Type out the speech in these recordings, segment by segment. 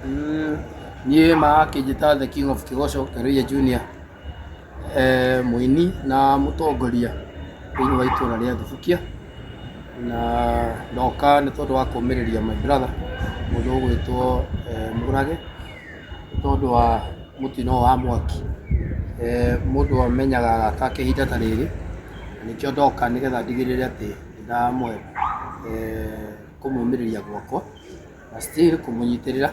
Niĩ marakĩnjĩta The King of Kĩgoco Keruiya Junior, mũini na mũtongoria thĩinĩ wa itũra rĩa Thubukia, na ndoka nĩ tondũ wa kũmĩrĩria my brother mũndũ ũgwĩtwo Mũrage, nĩ tondũ wa mũtino ũyũ wa mwaki. Mũndũ amenyaga arata ake ihinda ta rĩrĩ, na nĩkĩo ndoka nĩgetha ndigĩrĩre atĩ nĩ ndamũhe kũmũmĩrĩria gwakwa. Na still kũmũnyitĩrĩra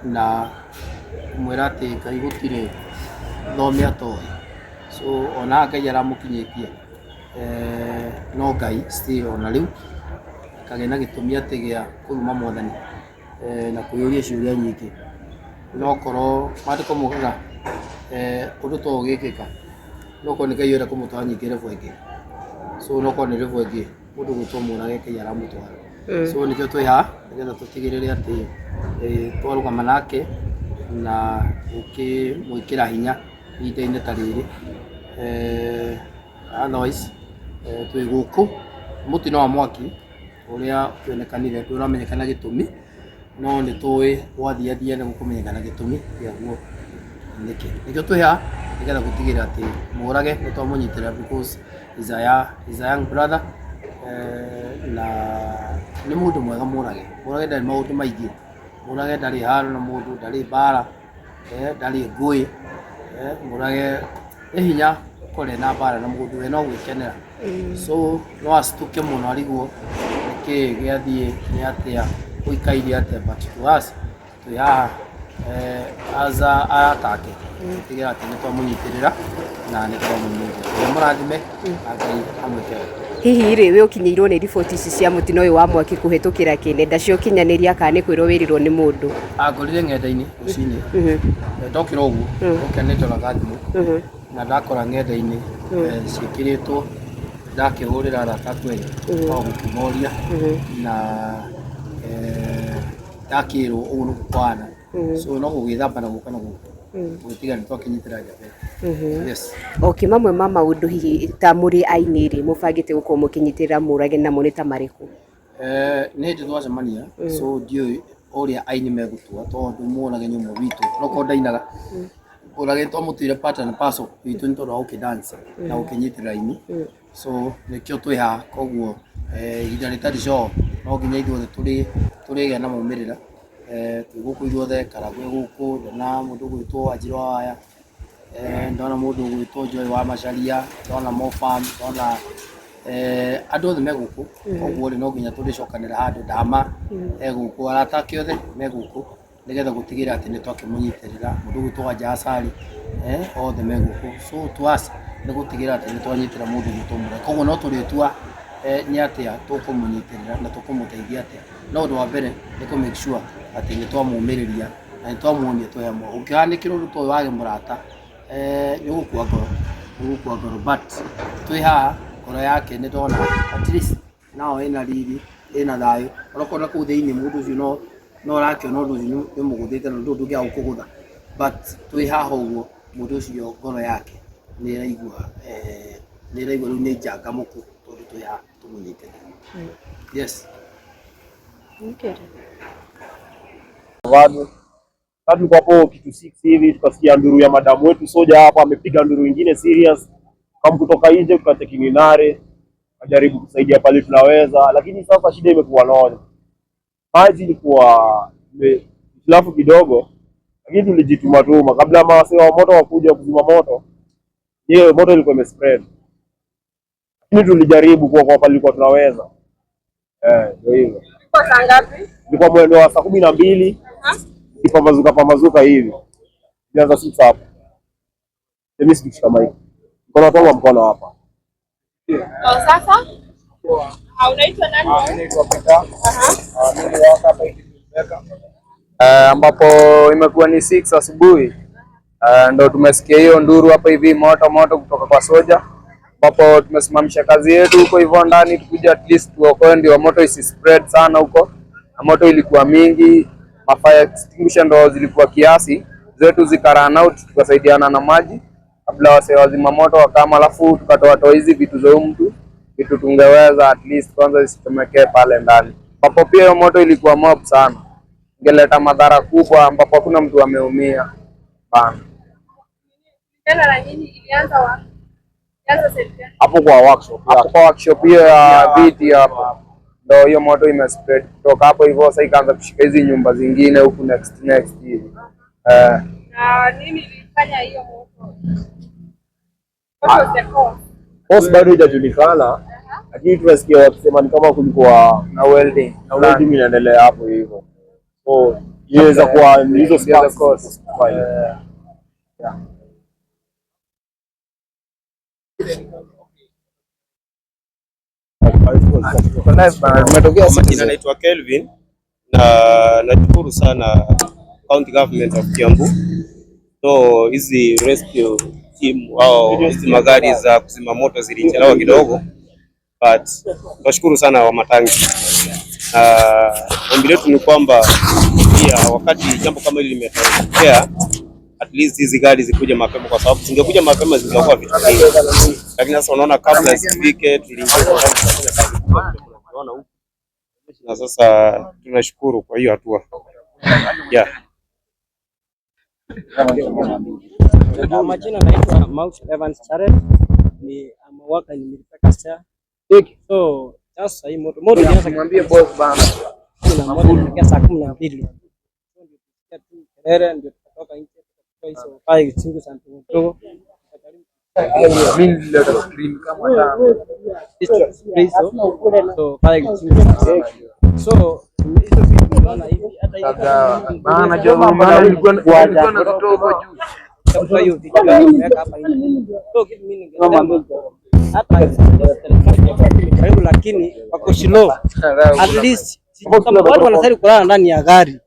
na kũmwĩra atĩ Ngai gũtirĩ thome atoĩ. So ona haha Ngai aramũkinyĩtie no Ngai still ona rĩu akagĩa na gĩtũmi atĩ gĩa kũruma mwathani na kwĩyũria ciũria nyingĩ. No okorwo maandĩko maugaga ũndũ ta ũyũ ũgĩkĩka no okorwo nĩ Ngai ũrenda kũmũtwara ningĩ level ĩngĩ. So no okorwo nĩ level ĩngĩ mũndũ ũgwĩtwo Mũrage Ngai aramũtwara. So nĩkĩo twĩ haha nĩgetha tũtigĩrĩre atĩ twarũgama nake na gũkĩmwĩkĩra hinya ihinda-inĩ ta rĩrĩ. Otherwise twĩ gũkũ mũtino wa mwaki ũrĩa ũkĩonekanire ndũramenyekana gĩtũmi, no nĩ tũĩ gwathiathia nĩ gũkũmenyekana gĩtũmi kĩaguo nĩkĩ. Nĩkĩo twĩ haha nĩgetha gũtigĩrĩra atĩ Mũrage nĩ twamũnyitĩrĩra because is a young brother na nĩ mũndũ mwega Mũrage. Mũrage ndarĩ maũndũ maingĩ, Mũrage ndarĩ haro na mũndũ, ndarĩ mbara, ndarĩ ngũĩ. Mũrage nĩ hinya ũkore na mbara na mũndũ we no gwĩkenera. So no acituke mũno arigwo nĩkĩĩ gĩathiĩ, nĩ atĩa, gũikaire atĩa, but to us twĩ haha as arata ake gũtigĩrĩra atĩ nĩ twamũnyitĩrĩra na nĩ twamũmĩrĩria. Ngai amũrathime na Ngai amwĩke wega. Hihi rĩ, we ũkinyĩirwo nĩ riboti ici cia mũtino ũyũ wa mwaki kũhĩtũkĩra kĩ nenda cia ũkinyanĩria kana nĩ kwĩrwo wĩrirwo nĩ mũndũ? Angorire ng'enda-inĩ rũcinĩ. Ndokĩra ũguo ndokĩra nĩ ndoraga thimũ na ndakora ng'enda-inĩ ciĩkĩrĩtwo, ndakĩhũrĩra arata akwa erĩ o gũkĩmoria na ndakĩrwo ũguo nĩguo kũhana. So no gũgĩthamba na gũka na gũkũ gũgĩtiga nĩ twakĩnyitĩra njamba ĩyo. Yes. Okay, mamwe ma maũndũ hihi ta mũrĩ aini rĩ, mũbangĩte gũkorwo mũkĩnyitĩrĩra Mũrage namo nĩ ta marĩkũ? Nĩ hĩndĩ twacemania, so ndiũĩ ũrĩa aini megũtua tondũ Mũrage nĩ ũmwe witũ, onokorwo ndainaga. Mũrage twamũtuire part and parcel witũ nĩ tondũ wa gũkĩ dance na gũkĩnyitĩrĩra aini. So nĩkĩo twĩ haha, koguo ihinda rĩtarĩ sure no nginya ithuothe tũrĩgĩa na maumĩrĩra. Twĩ gũkũ ithuothe, Karangũ e gũkũ, ndona mũndũ ũgwĩtwo Wanjirũ wa Waya, ndona mũndũ ũgwĩtwo Joy wa Macharia, ndona Mofam, ndona andũ othe me gũkũ. Koguo rĩ no nginya tũrĩcokanĩra handũ, Dama e gũkũ, arata ake othe me gũkũ nĩgetha gũtigĩrĩra atĩ nĩ twakĩmũnyitĩrĩra. Mũndũ ũgwĩtwo Wanja Asali, othe me gũkũ. So to us nĩ gũtigĩrĩra atĩ nĩ twanyitĩrĩra mũndũ ũgwĩtwo Mũrage. Koguo no tũrĩtua nĩ atĩa tũkũmũnyitĩrĩra na tũkũmũteithia atĩa. No ũndũ wa mbere nĩ kũ make sure atĩ nĩ twamũmĩrĩria na nĩ twamuonia twĩ hamwe. Ũngĩhanĩkĩrwo ũndũ ta ũyũ wage mũrata nĩ ũgũkua ngoro, nĩ ũgũkua ngoro, but twĩ haha ngoro yake nĩ ndona at least now ĩna riri, ĩna thayũ. Onokorwo na kũu thĩinĩ mũndũ ũcio no ũrakĩona ũndũ ũcio nĩ ũmũgũthĩte na ũndũ ndũngĩaga gũkũgũtha, but twĩ haha ũguo mũndũ ũcio ngoro yake nĩ ĩraigua nĩ ĩraigua rĩu nĩ njangamũku tondũ twĩ haha tũmũnyitĩte. Yes. Okay. Bado sasa tulikuwa hapo kitu 6 hivi, tukasikia nduru ya madamu wetu soja hapa amepiga nduru ingine serious, kama kutoka nje tukatekinginare, kajaribu kusaidia pale tunaweza, lakini sasa shida imekuwa moja, maji ilikuwa hitilafu kidogo, lakini tulijituma tuma kabla mawase wa moto wakuja kuzima moto, hiyo moto ilikuwa imespread, lakini tulijaribu kwa pale ilikuwa tunaweza. Ndio hivyo. Kwa saa ngapi? Ilikuwa mwendo wa saa 12 ikipambazuka pambazuka hivi. Ilianza 6 hapo. Mimi sikushika mic. Mkono wangu mkono hapa. Oh, sasa? Unaitwa nani? Mimi naitwa Peter. Mimi ni waka hapa hivi Beka. Ambapo imekuwa ni 6 asubuhi, ndo tumesikia hiyo nduru hapa hivi moto moto kutoka kwa soja, ambapo tumesimamisha kazi yetu huko hivyo ndani tukuja at least tuokoe ndio moto isi spread sana huko, na moto ilikuwa mingi, ma fire extinguisher ndo zilikuwa kiasi zetu zika run out, tukasaidiana na maji kabla wase wazima moto wakama, alafu tukatoa toa hizi vitu za huyu mtu, vitu tungeweza at least kwanza zisichomekee pale ndani, ambapo pia hiyo moto ilikuwa mob sana. Ingeleta madhara kubwa ambapo hakuna mtu ameumia bana. Tena na nyinyi ilianza wapi? Ilianza sehemu gani? Hapo kwa workshop. Hapo kwa workshop hiyo ya viti hapo ndo hiyo moto imespread kutoka hapo hivyo, sasa ikaanza kushika hizi nyumba zingine huku next next hivi eh. Na nini ilifanya hiyo moto? What was the cause? Cause bado haijajulikana, lakini tunasikia wakisema ni kama kulikuwa na welding na welding inaendelea hapo hivyo. So inaweza kuwa ni hizo Ndio the sparks. cause. Tumetokea Kwa majina naitwa Kelvin na nashukuru sana County Government of Kiambu. So hizi rescue team au hizi magari za kuzima moto zilichelewa kidogo, but tunashukuru sana Wamatangi. Na ombi letu ni kwamba pia wakati jambo kama hili limetokea, at least hizi gari zikuje mapema, kwa sababu zingekuja mapema zingekuwa vitu vingi, lakini sasa unaona kabla zifike tuliingia kwa ndani tukafanya kazi kubwa, tunaona huku na sasa tunashukuru kwa hiyo hatua yeah. Kwa majina naitwa Mount Evans Charet, ni I'm a worker in Milipeka Star. So sasa hii moto moto ilianza Mwambie boss bana. 11 kuelekea saa 12. So ndio tukasikia tu kelele, ndio tukatoka nje tukachukua hizo fire extinguisher ndogo ndogo. Mimi nilileta screen kama tano. Hizo so fire extinguisher. So hizo vitu tunaona hivi hata hivi Bana jo, maana nilikuwa nazitoa huko juu. Kwa hiyo vitu tumeweka hapa hivi. So kitu mimi ningesema hata serikali karibu, lakini wako slow. At least kama watu wanastahili kulala ndani ya gari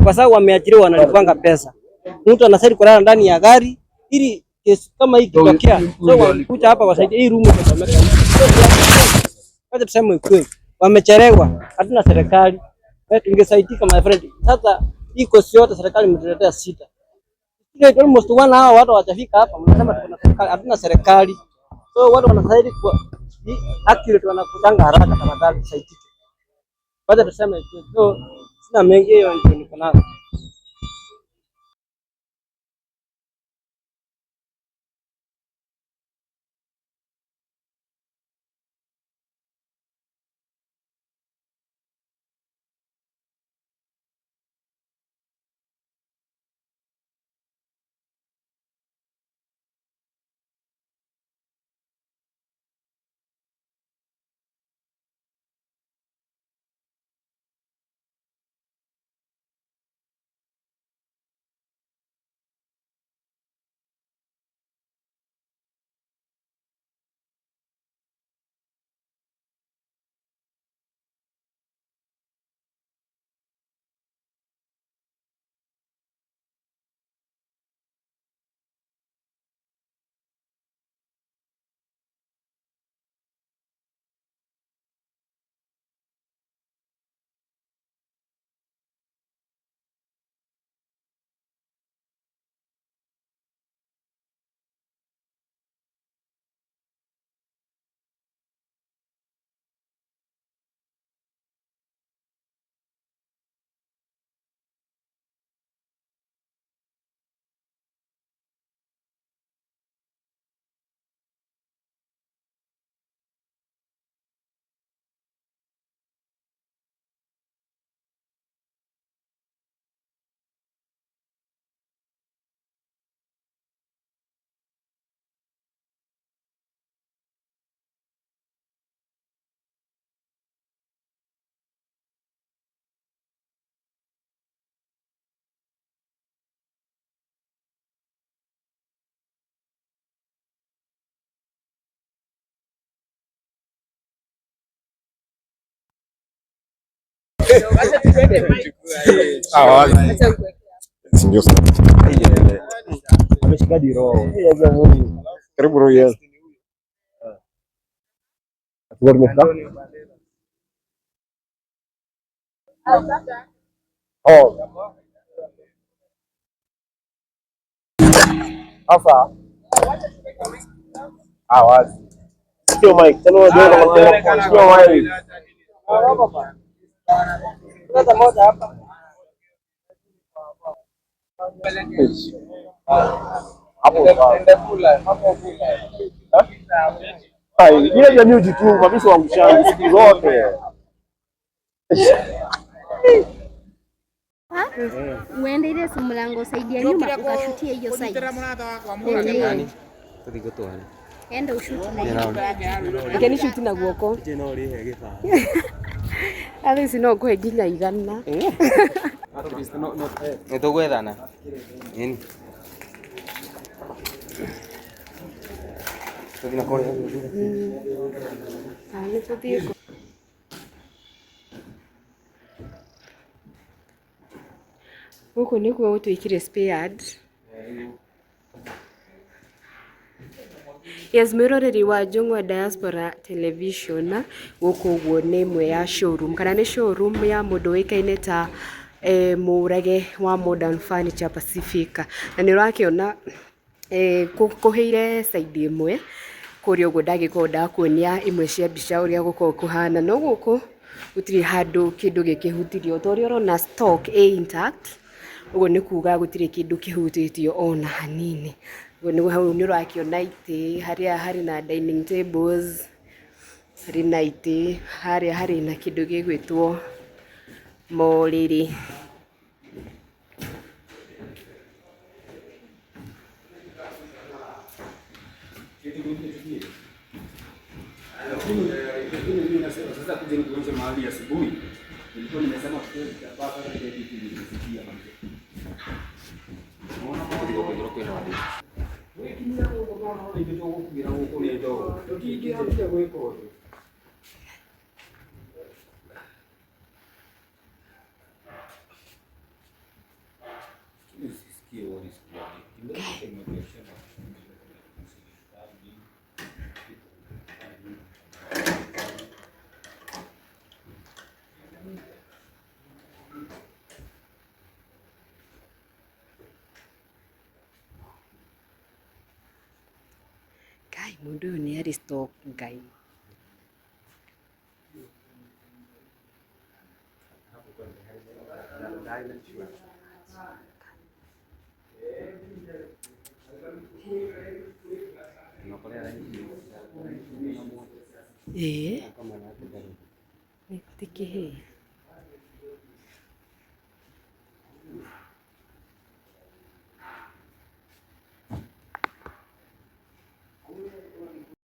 kwa sababu wameajiriwa wanalipanga pesa. Mtu anastahili kulala ndani ya gari ili kesi kama hii ikitokea, so wanakuja hapa wasaidie hii room itachomeka. Wacha tuseme ukweli, wamechelewa, hatuna serikali. Tungesaidika my friend. Sasa hii kosi yote serikali imetuletea sita. Ile almost 1 hour watu hawajafika hapa, mnasema tuko na serikali, hatuna serikali. So watu wanastahili kwa accurate, wanakutanga haraka, tafadhali tusaidike. Wacha tuseme ukweli. So sina mengi, hiyo ndio niko nayo. Karibu Royal. Oh. Sasa ah, wazi. Sio mic. Tena unajua kama sio mic. Sasa moja hapa. Hapo Ai, ile jamii hujituma, mimi siwangushangi siku zote. Uende ile si mlango side ya nyuma ukashutie hiyo side. Eh, Enda ushuti na hiyo. Reke ni shuti na guoko. Atha ici no ngũhe nginya 100. Nĩ tũgwethana. Ĩni. Tũthiĩ na kũrĩa. Nĩ tũthiĩ kũ. Gũkũ nĩkuo gũtuĩkire spared. Yes, mwĩroreri wa Njũng'wa Diaspora Television, gũkũ ũguo nĩ ĩmwe ya showroom kana nĩ showroom ya mũndũ ũĩkaine ta Mũrage wa Modern Furniture Pacific. Na nĩ ũrakĩona kũhĩire side ĩmwe kũrĩa ũguo ndagĩkorwo ndakuonia imwe cia mbica ũrĩa gũkoragwo kũhana, no gũkũ gũtirĩ handũ kĩndũ gĩkĩhutirio, ta ũrĩa ũrona stock ĩ intact, ũguo nĩ kuga gũtirĩ kĩndũ kĩhutĩtio ona hanini. Ũguo nĩ hau nĩ ũrakĩona itĩ harĩa harĩ na dining tables, harĩ na itĩ harĩa harĩ na kĩndũ gĩgwĩtwo morĩrĩ. Sasa kuja nikuonyeshe mahali asubuhi. Nilikuwa nimesema tutoe kitambaa sasa ile kitu nilisikia manze. Unaona kwa hiyo kwa kwenda wapi? Wewe kinya huko kwa naona ile ndio kugira huko ni ndio. Tukiingia gwĩka ũndũ. Usisikie wala usikie. Ngai mũndũ ũyũ nĩ arĩ stock Ngai. Ĩĩ nĩ ti kĩhĩĩ.